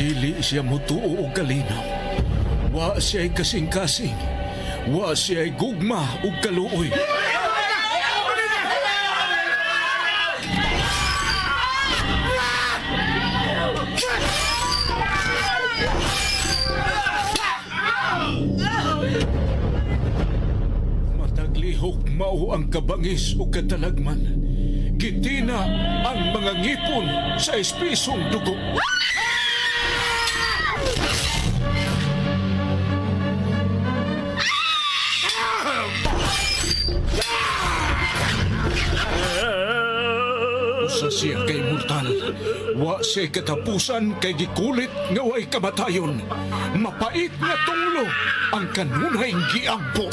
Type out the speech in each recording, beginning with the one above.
Dili siya mutuo og kalinaw. Wa siya'y kasing-kasing. Wa siya'y gugma ug kaluoy. Mataglihok mao ang kabangis ug katalagman. Gitina ang mga ngipon sa espisong dugo. Usa siya kay mortal. Wa siya katapusan kay gikulit nga way kamatayon. Mapait nga tunglo ang kanunay giampo.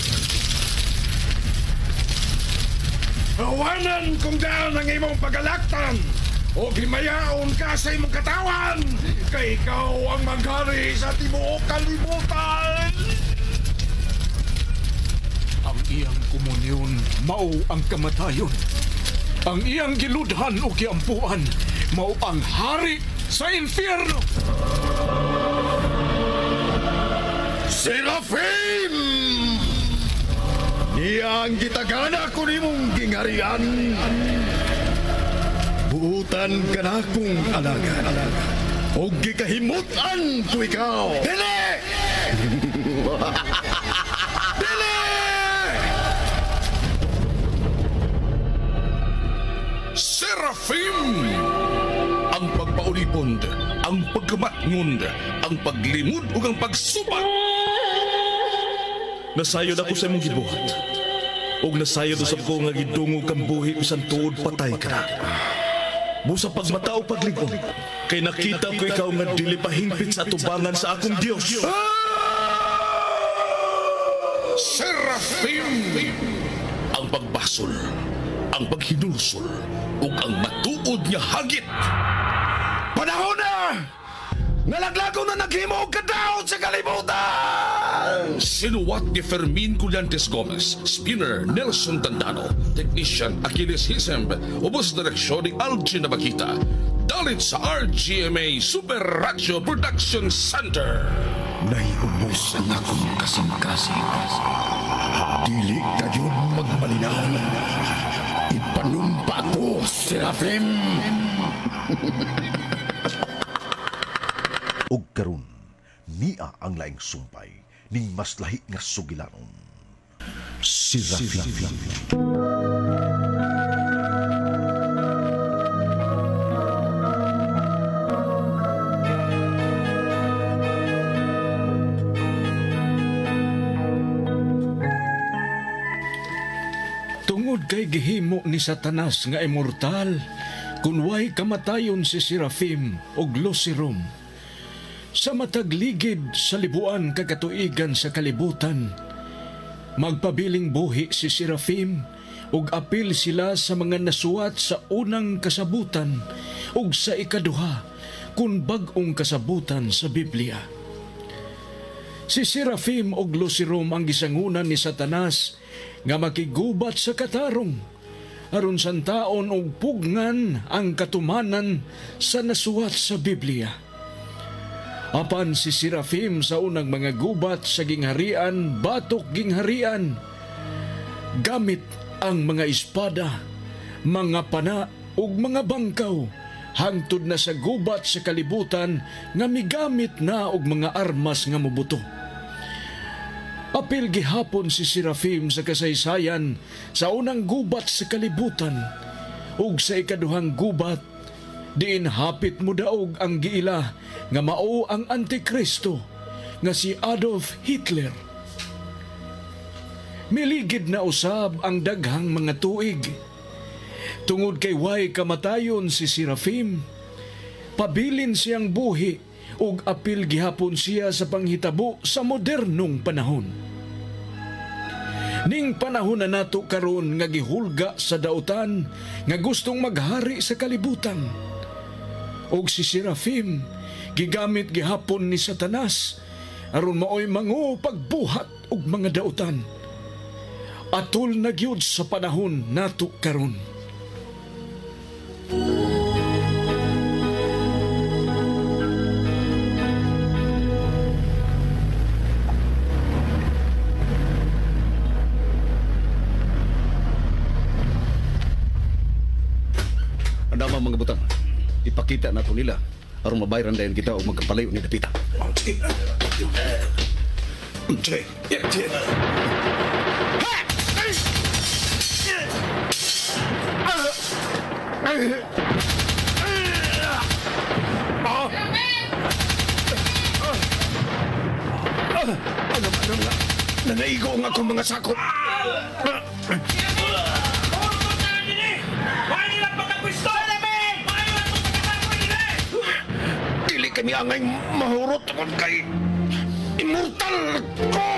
Awanan kung daan ang imong pagalaktan o himayaon ka sa imong katawan kay ikaw ang maghari sa tibuok kalibutan. Ang iyang komunyon mao ang kamatayon. Ang iyang giludhan o giampuan mao ang hari sa impyerno. Serafim! Niya ang gitagana ko nimong gingarian. Buutan ka na kong alagad. O gikahimutan ko ikaw. Dili! Dili! Serafim! Ang pagpaulipon, ang pagkamatngon, ang paglimod ug ang pagsubat. Nasayod ako sa imong gibuhat. Ug nasayod usab ko nga gidungog kang buhi bisan tuod patay ka na. Busa pagmata o paglig-on, kay nakita ko ikaw nga dili pa hingpit sa atubangan sa akong Dios. Serafim! Ang pagbasol, ang paghinulsol, ug ang matuod nga hagit. Panahon na! Nalaglago na naghimo og kadaot sa kalibutan! Sinuwat ni Fermin Collantes Gomez, Spinner Nelson Tandano, Technician Achilles Hisemb, ubos direksyon ni Algin Nabakita. Dalit sa RGMA Super Radio Production Center. Naiubos ang akong kasing-kasing. Dili kayo magmalinaw. Ipanumpa ko, Serafim! Og karon niya ang laing sumpay ning mas lahi nga sugilanon. Serafim. Tungod kay gihimo ni Satanas nga immortal, kun way kamatayon si Serafim og Lucirum. Sa matagligid sa libuan kagkatuigan sa kalibutan, magpabiling buhi si Serafim ug apil sila sa mga nasuwat sa unang kasabutan ug sa ikaduha kun bag-ong kasabutan sa Biblia. Si Serafim ug Lucirum ang gisangunan ni Satanas nga makigubat sa katarong aron santaon og pugnan ang katumanan sa nasuwat sa Biblia. Apan si Serafim sa unang mga gubat sa gingharian, batok gingharian, gamit ang mga espada, mga pana ug mga bangkaw, hangtod na sa gubat sa kalibutan nga migamit na og mga armas nga mobuto. Apil gihapon si Serafim sa kasaysayan sa unang gubat sa kalibutan ug sa ikaduhang gubat, diin hapit mo daog ang giila nga mao ang Antikristo nga si Adolf Hitler. Miligid na usab ang daghang mga tuig. Tungod kay way kamatayon si Serafim, pabilin siyang buhi ug apil gihapon siya sa panghitabo sa modernong panahon. Ning panahon na nato karon nga gihulga sa dautan nga gustong maghari sa kalibutan. Og si Serafim gigamit gihapon ni Satanas aron maoy mango pagbuhat og mga dautan. Atol na gyud sa panahon nato karon. Ang mga butang. Ipakita na to nila aron mabayran dayon kita og magkapalayo ni dapita. Sige. Sige. Sige. Ano nga? Nanaigo ang akong mga sakop. Dili kami angay mahurot tungod kay immortal ko!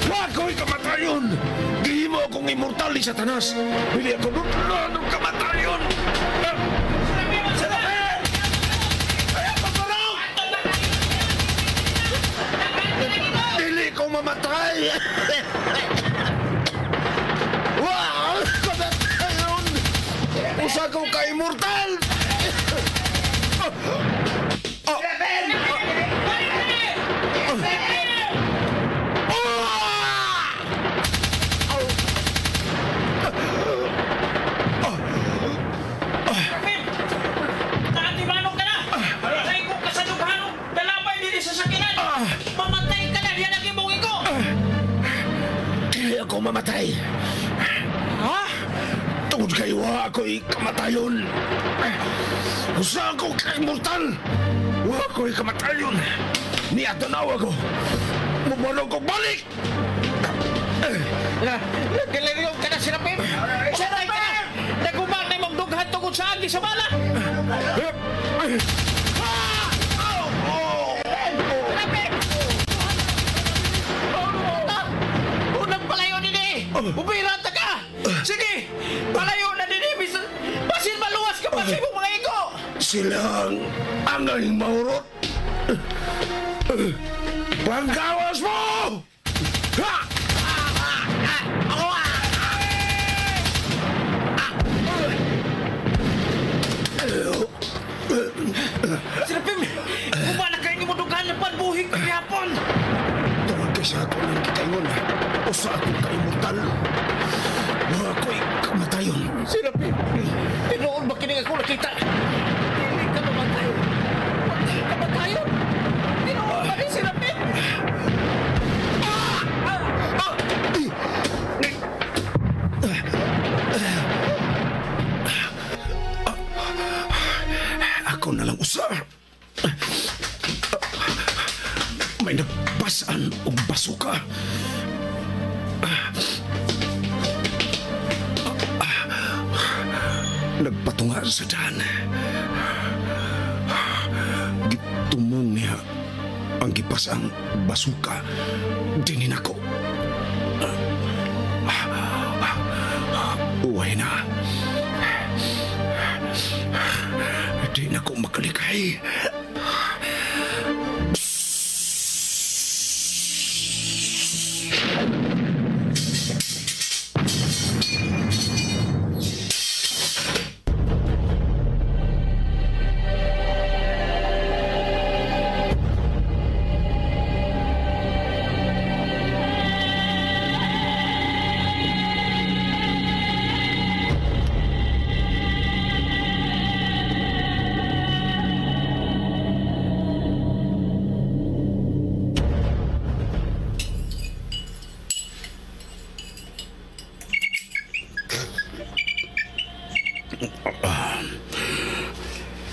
Wa ko'y kamatayon! Gihimo akong immortal ni Satanas! Dili ako nutlan ng kamatayon! Serafin! Ay, pagbarog! Dili ko mamatay! Wa kamatayon! Usa ko ka immortal! Naantimano ka na! Patay ko kasadughanong dalabay diri sa sakinan! Mamatay ka na! Yan ang imong igo! Dili ako mamatay. Ha? Tungod kay wa ako'y kamatayon. Usa ako ka immortal. Wa ako'y kamatayon. Niatanaw ako. Mubalog ko balik! Galeriyo ka na, Serafin! Mamatay ka na! Naguman na imong dughan tungod sa agi sa bala! Serafin! Unang palayo nini! Ubira ta ka! Sige! Palayo na nini! Basin maluwas ka pa sa imong mga igo! Silang angay mahurot. Panggawas mo! Ha! Serafin! Kuma na kayo imong dughan ng panbuhi ko gihapon! Tungod kay sa ako ng kikaingon, usa akong ka-immortal. Wa ako'y kamatayon. Serafin! Tinuod ba kini ako nakita? Dili ka mamatay. Wa ka kamatayon. Tinuod ba ni Serafin? Ako na lang usa. May nagpasan og basuka. Nagpatunga sa daan. Gitumong niya ang gipasang basuka. Dinin ako. Uway na. Di na ko makalikay.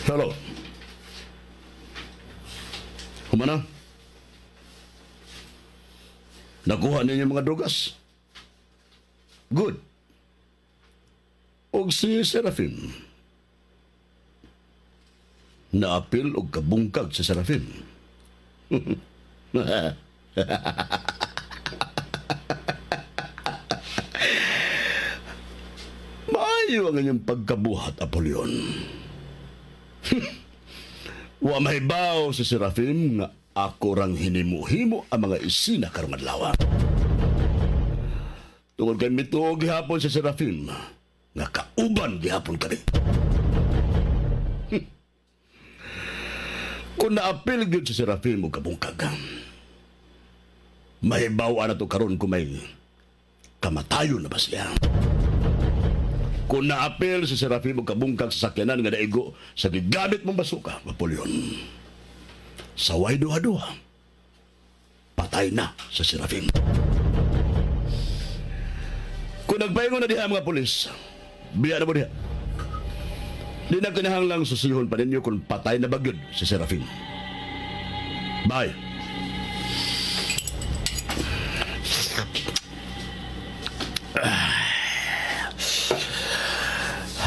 Hello. Humana? Nakuha ninyo mga drogas? Good. Og si Serafin. Naapil og kabungkag si Serafin. Maayo ang inyong pagkabuhat, Apollyon. Wa mahibaw si Serafin nga ako rang hinimuhimo ang mga isina karong adlaw. Tungod kay mituo gihapon si Serafin nga kauban gihapon kani. Kung naapil gyud si Serafin mo kabungkag, mahibaw na to karon kung may kamatayon na ba siya. Kung naapil si Serafim og kabungkag sa sakyanan nga naigo sa gigamit mong basuka, Napoleon. Saway duha-duha, patay na sa Serafim. Kung nagpaingon na diha mga pulis, biya na mo diha. Di na kinahanglang susihon pa ninyo kung patay na bagyod si Serafim. Bye.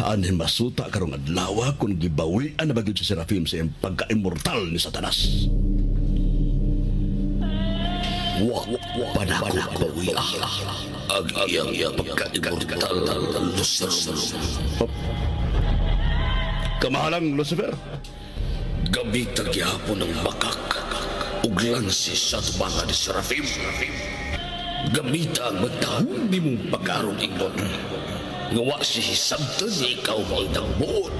Ani masuta karong adlaw kung gibawian na bagyod si Serafim sa iyang pagka-immortal ni Satanas. Wa pa na ko bawian ang iyang pagka-immortal, Lucifer. Kamahalang Lucifer. Gamita gihapon ng bakak ug lansis sa tubangan ni Serafim. Gamita ang magtahong nimong pagkaroon ingon. Nga wa si hisabtan ni ikaw mao'y nagbuot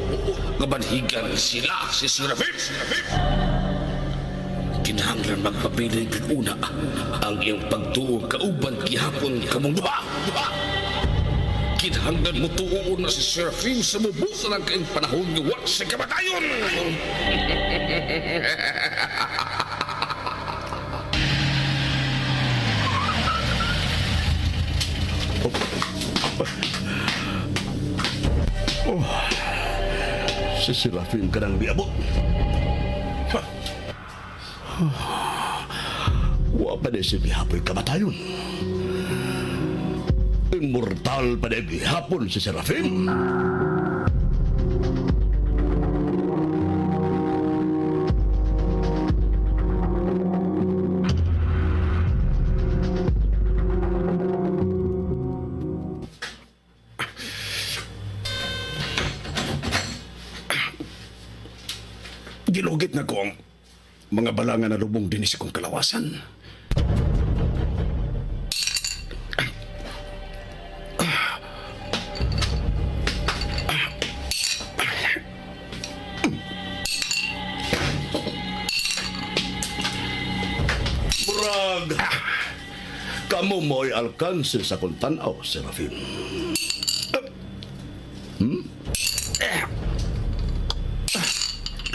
nga manhigan sila si Serafim. Kinahanglan magpabilin gyud una ang iyang pagtuo kauban gihapon kamong duha. Kinahanglan mo tuo na si Serafim sa mubusa ng kaing panahon nga wa siya kamatayon. Oh, si Serafim ka nang niabot. Wa pa na siya gihapoy kamatayon. Immortal pa na gihapon si Serafim. Gilugit na ko ang mga balangan na lubong din sa kong kalawasan. Murag, kamo mo'y alkanse sa kong tanaw, Serafim.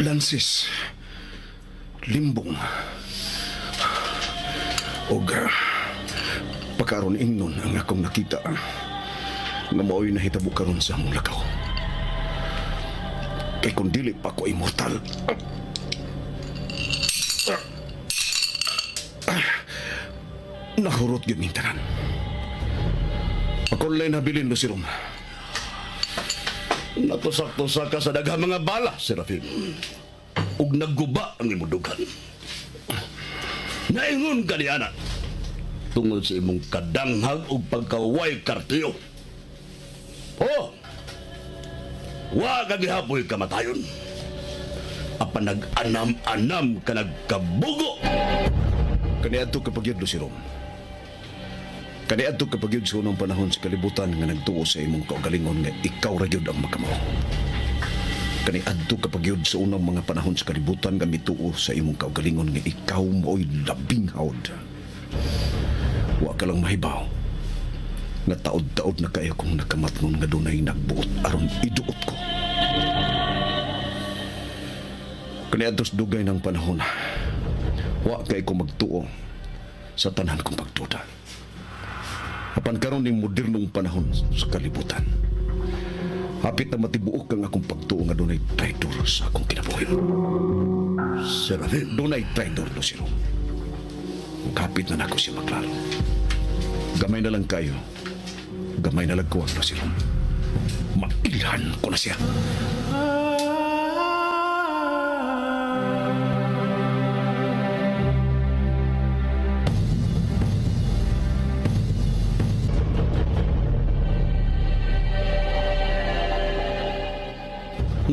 Lansis, limbong, og pagkaroon ingnon ang akong nakita nga mao'y nahitabo karon sa among lakaw. Kay kung dili pa ko immortal, nahurot gyud ning tanan. Ako lang nabilin, Lucifer. Natusak-tusak ka sa daghang mga bala, Serafim. Ug nagguba ang imong dughan. Naingon ka niana tungod sa imong kadanghag ug pagkaway kartiyo. Oh, wa ka gihapoy kamatayon. Apan nag-anam-anam ka nagkabugo. Kaniadto ka pagyud, Lucifer. Kaniadto ka pagyud sa unang panahon sa kalibutan nga nagtuo sa imong kaugalingon nga ikaw ra gyud ang makamao. Kaniadto ka pagyud sa unang mga panahon sa kalibutan nga mituo sa imong kaugalingon nga ikaw mo'y labing hawd. Wa ka lang mahibaw nga taod-taod na kayo kong nakamatngon nga dunay nagbuot aron iduot ko. Kaniadto sa dugay ng panahon, wa kay ko magtuo sa tanan kong pagduda. Apan karon ning modernong panahon sa kalibutan, hapit na matibuok ang akong pagtuo nga dunay traidor sa akong kinabuhi. Serafim, dunay traidor, Lucero. Kapit na nako siya maklaro. Gamay na lang kayo. Gamay na lang ko ang Lucero. Mailhan ko na siya.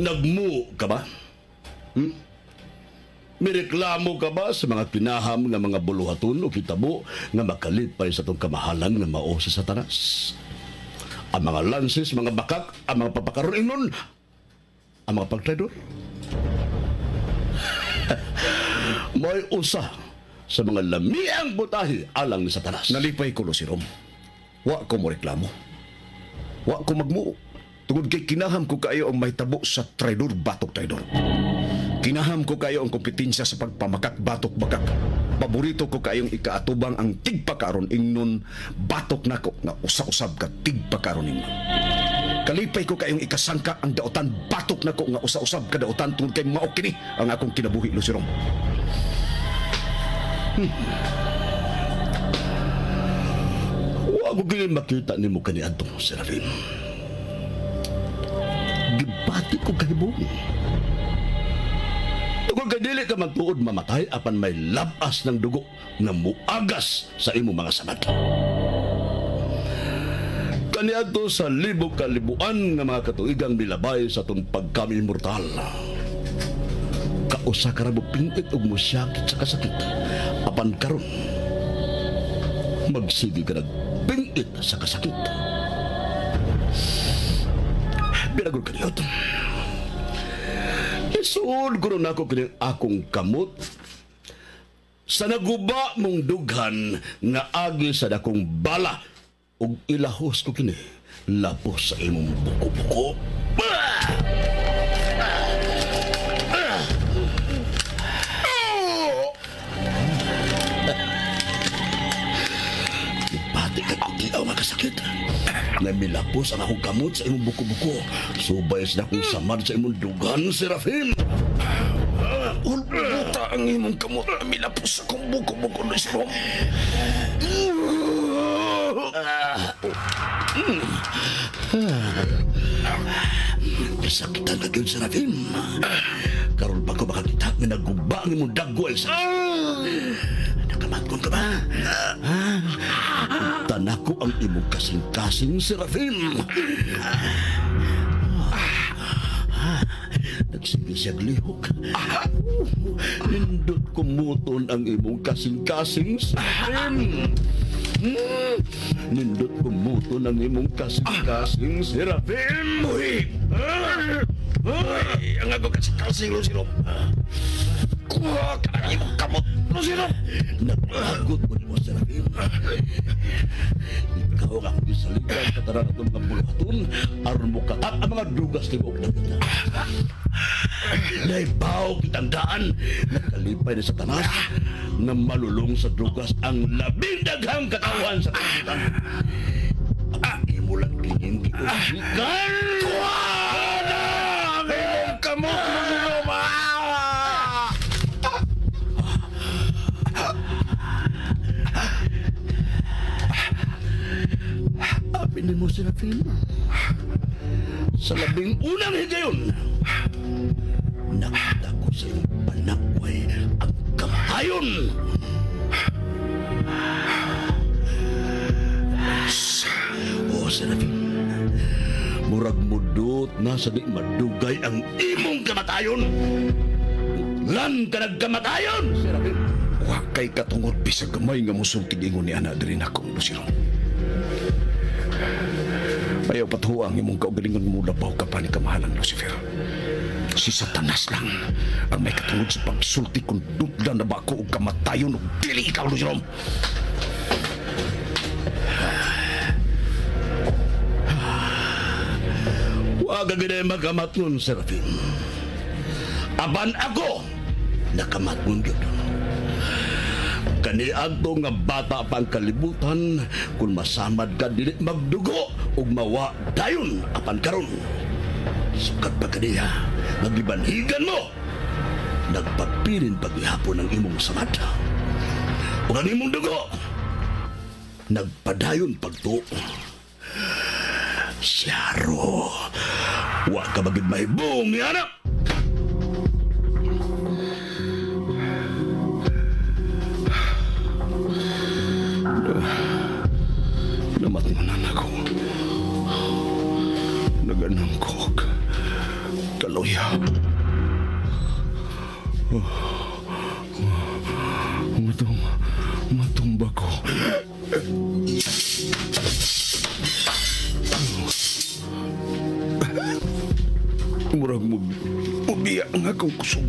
Nagmu ka ba? Mireklamo ka ba sa mga kinaham nga mga buluhaton o kitabo nga makalipay sa itong kamahalan nga mao sa Satanas? Ang mga lansis, mga bakak, ang mga papakaroon inon, ang mga pagtraidor. May usa sa mga lamiang butahe alang ni Satanas. Nalipay ko, Lucifer. Wa ko mo reklamo. Wa ko magmuo. Tungod kay kinaham ko kayo ang mahitabo sa traidor batok traidor. Kinaham ko kayo ang kompetensya sa pagpamakak batok bakak. Paborito ko kayong ikaatubang ang tigpakaron ingnon batok nako nga usa-usab ka tigpakaron ingnon. Kalipay ko kayong ikasangka ang daotan batok nako nga usa-usab ka daotan tungod kay mao kini ang akong kinabuhi, Luciron. Wa ko gini makita nimo kaniadto, Serafin. Gibati ko kahibong. Tungod kay dili ka magtuod mamatay apan may labas ng dugo nga muagas sa imong mga samad. Kaniadto sa libog kalibuan nga mga katuigang milabay sa atong pagkami-immortal. Kausa ka ra mo pingit og mosyakit sa kasakit apan karon magsige ka nagpingit sa kasakit. Binagol ka niyo. Isuod ko na ako kining akong kamot sa naguba mong dughan nga agi sa dakong bala ug ilahos ko kini lapos sa imong buko-buko. Ipati ka kutiaw nga kasakit. Namilapos ang akong kamot sa imong buko-buko. Subay sa akong samad sa imong dugan, Serafin. Ulbuta ang imong kamot. Namilapos akong buko-buko, Luciron. Kasakitan ka yun, Serafin. Karon pa ko makakita nga naguba ang imong dagway sa... Nakamatgon ka ba? Ha? Tanako ang imong kasing-kasing, Serafin. Nagsige siyang lihok. Nindot kumuton ang imong kasing-kasing, Serafin. Nindot kumuton ang imong kasing-kasing, Serafin. Uy! Uy! Ang akong kasing-kasing, Luciron. Kuha ka ng imong kamot, Luciron. Nagpagot mo nimo, Serafin. Ikaw ang akong gisaligan sa tanan atong mga buluhaton aron mo katak ang mga dugas ni og dagita. Naibaw kitang daan, nakalipay ni Satanas nga malulong sa dugas ang labing daghang katawhan sa kalibutan. Ang imo lang kining giusikan. Kuha na ang imong kamot, Luciron. Apinin mo, Serafin. Sa labing unang higayon, nakita ko sa iyong panakway ang kamatayon. O, Serafin, murag mudot na sa di madugay ang imong kamatayon. Lan ka nagkamatayon, Serafin. Wa kay katungod bisag gamay nga musultig ingon ni ana diri nako, Luciron. Ayaw patuwa ang imong kaugalingon mo labaw ka pa ni kamahalang Lucifer. Si Satanas lang ang may katungod sa pagsulti kung dutla na ba ako o kamatayon o dili ikaw, Lucifer. Huwag ka ganay makamatngon, Serafin. Apan ako, nakamatngon yun. Kaniadto nga bata pang kalibutan, kung masamad ka dili magdugo ug mawa dayon apan karon. Sukat pa kaniya, nagibanhigan mo. Nagpapilin paghihapon ang imong samad. Ug ang imong dugo, nagpadayon pagtuo. Siyaro, wa ka bagid mahibong ni anak. Namatnganan ako. Naganang ko kaluya. Matumba ko. Murag mubiya ang akong kusog.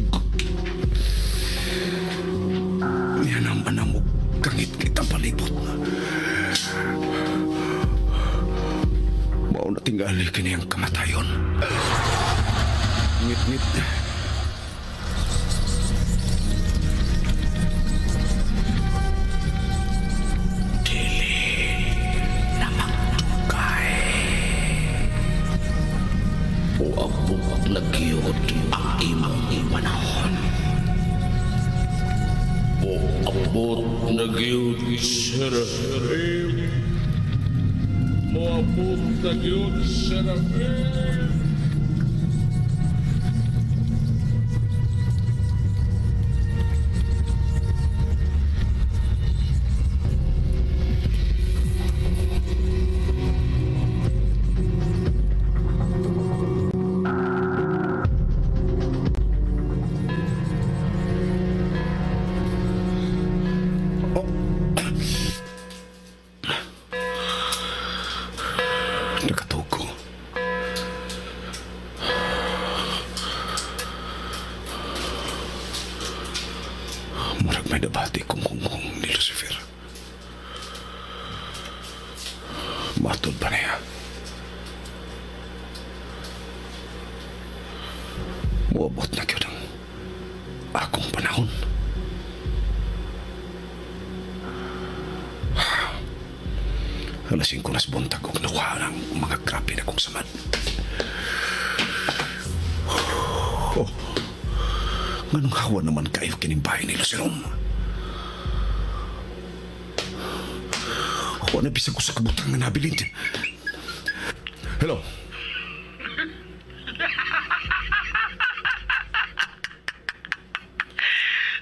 Yan ang manamog kangit kita palibot. Mao na tingali kini ang kamatayon. Ngit-ngit. Dili na magdugay. Moabot na gyud ang imong panahon. Moabot na gyud, Serafim. Moabot na gyud, Serafim. Nakatugo. Murag may nabati kong hunghong ni Lucifer. Matod ba niya? Muabot na gyud ang akong panahon. Alas 5 nas buntag og nakuha ng mga grabe na kong samad. Oh, nganong hawa naman kayo kining bahay ni Lucerom? Wa na bisag ko sa kabutang nga nabilin. Hello?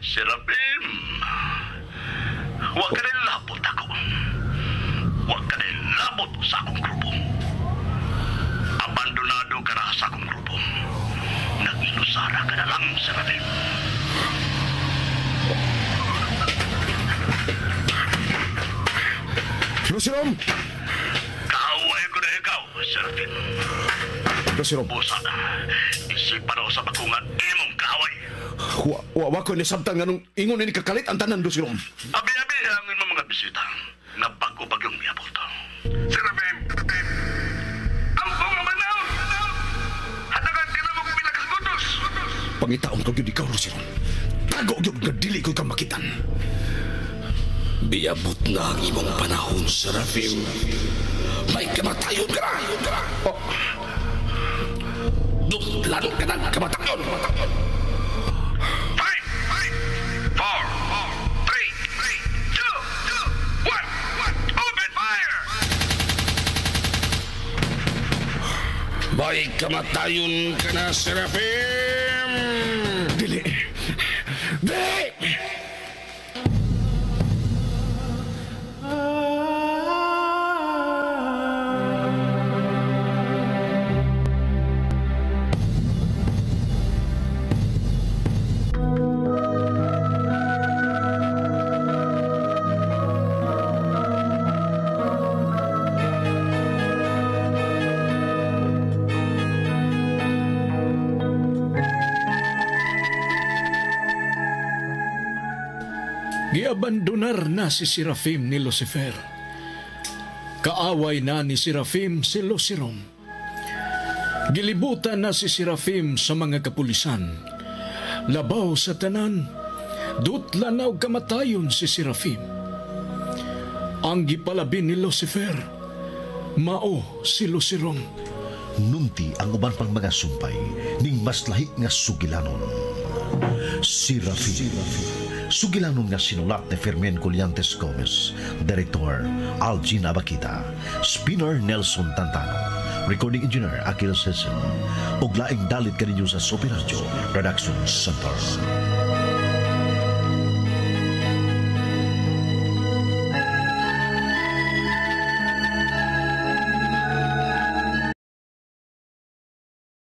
Serafim, wa ka rin labot ako. Wa ka rin labot sa akong grupo. Abandonado ka na sa akong grupo. Nag-inusara ka na lang, Serafim. Lucerom! Kaaway ko na ikaw, Serafim. Lucerom! Busa na, isipan ako sa bakungan imong kaaway. Wa ko nisabtan nga nung ingon ni kakalit ang tanan, Lucerom. Abi-abi ang imong mga bisita. Nabago-bag yung miabot. Serafim! Ampong nga manaon! Hatagan ka na mong pinakasgutos! Pangitaon ko gyud ikaw, Lucerom. Tago gyud nga dili ko ikaw makitan. Biabot na ang imong panahon, Serafim. May kamatayon ka na! Oh. Dutlan ka ng kamatayon! 5, 4, 3, 2, 1, open fire! May kamatayon ka na, Serafim! Dili! Dili! Giabandonar na si Serafim ni Lucifer. Kaaway na ni Serafim si Lucerom. Gilibutan na si Serafim sa mga kapulisan. Labaw sa tanan, dutla na og kamatayon si Serafim. Ang gipalabi ni Lucifer, mao si Lucerom. Nunti ang uban pang mga sumpay ning mas lahi nga sugilanon. Serafim. Sugilanon nga sinulat ni Fermin Collantes Gomez, Director Algin Abakita, Spinner Nelson Tantano, Recording Engineer Akil Session, ug laing dalit kaninyo sa Sopi Radio Production Center.